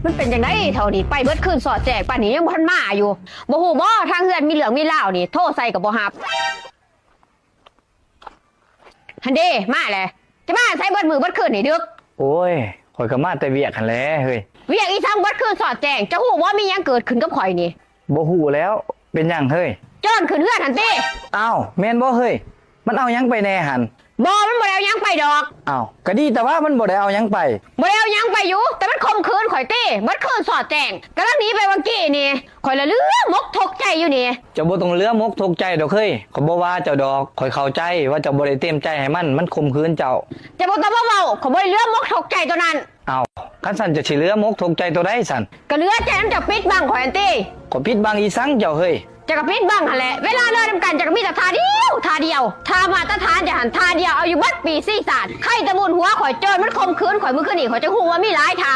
ມັນເປັນຈັ່ງໃດເທົ່ານີ້ ໄປເບິດຄືນສອດແຈ້ງ ປານນີ້ຍັງບໍ່ທັນມາຢູ່. ບໍ່ຮູ້ບໍ່ ທາງເຮືອນມີເລື່ອງມີລາວນີ້ ໂທໃສ່ກໍບໍ່ຮັບ. ຫັ້ນເດ້ ມາແຫຼະ. ຈະມາໃສເບິດມື້ເບິດຄືນນີ້ ດຶກ. ໂອ້ຍ ຂ້ອຍກໍມາແຕ່ວຽກຫັ້ນແຫຼະເຮີ້ຍ. ວຽກອີ່ສັງເບິດຄືນສອດແຈ້ງ? ເຈົ້າຮູ້ບໍ່ ມີຫຍັງເກີດຂຶ້ນກັບຂ້ອຍນີ້? ບໍ່ຮູ້ແລ້ວ. ເປັນຫຍັງເຮີ້ຍ? ໂຈນຂຶ້ນເຮືອນຫັ້ນຕິ. ອ້າວ ແມ່ນບໍ່ເຮີ້ຍ? ມັນເອົາຫຍັງໄປແດ່ຫັ້ນ? ບໍ່ ມັນບໍ່ໄດ້ເອົາຫຍັງໄປດອກ. ອ້າວ ກະດີແຕ່ວ່າມັນບໍ່ໄດ້ເອົາຫຍັງໄປ. ບໍ່ໄດ້ເອົາຫຍັງໄປຢູ່ ແຕ່ມັນຂົ່ມຂືນຂ້ອຍຕິ ເບິດຄືນສອດແຈ້ງ. ກຳລັງໜີໄປຫວ່າງກີ້ນີ້ ຂ້ອຍລະເຫຼືອມົກທຸກໃຈຢູ່ນີ້. ເຈົ້າບໍ່ຕ້ອງເຫຼືອມົກທຸກໃຈດອກເຮີ້ຍ. ຂ້ອຍບໍ່ວ່າເຈົ້າດອກ. ຂ້ອຍເຂົ້າໃຈວ່າເຈົ້າບໍ່ໄດ້ເຕັມໃຈໃຫ້ມັນ, ມັນຂົ່ມຂືນເຈົ້າ. ເຈົ້າບໍ່ຕ້ອງມາເວົ້າ, ຂ້ອຍບໍ່ໄດ້ເຫຼືອມົກທຸກໃຈໂຕນັ້ນ. ອ້າວ ຄັນຊັ້ນເຈົ້າຊິເຫຼືອມົກທຸກໃຈໂຕໃດຊັ້ນ? ກະເຫຼືອໃຈນຳເຈົ້າປິດບັງຂ້ອຍຫັ້ນຕິ. ຂ້ອຍປິດບັງອີ່ສັງເຈົ້າເຮີ້ຍ? ເຈົ້າກະປິດບັງຫັ້ນແຫຼະ. ເວລາເລີນຳກັນເຈົ້າກະມີແຕ່ທ່າດຽວ ທ່າດຽວ. ທ່າມາດຕະຖານເຈົ້າຫັ້ນທ່າດຽວ ເອົາຢູ່ເບິດປີຊີຊາດ. ໄຄແຕ່ບຸນຫົວຂ້ອຍ ໂຈນມັນຂົ່ມຂືນຂ້ອຍມື້ຄືນນີ້ ຂ້ອຍຈຶ່ງຮູ້ວ່າມີຫຼາຍທ່າ.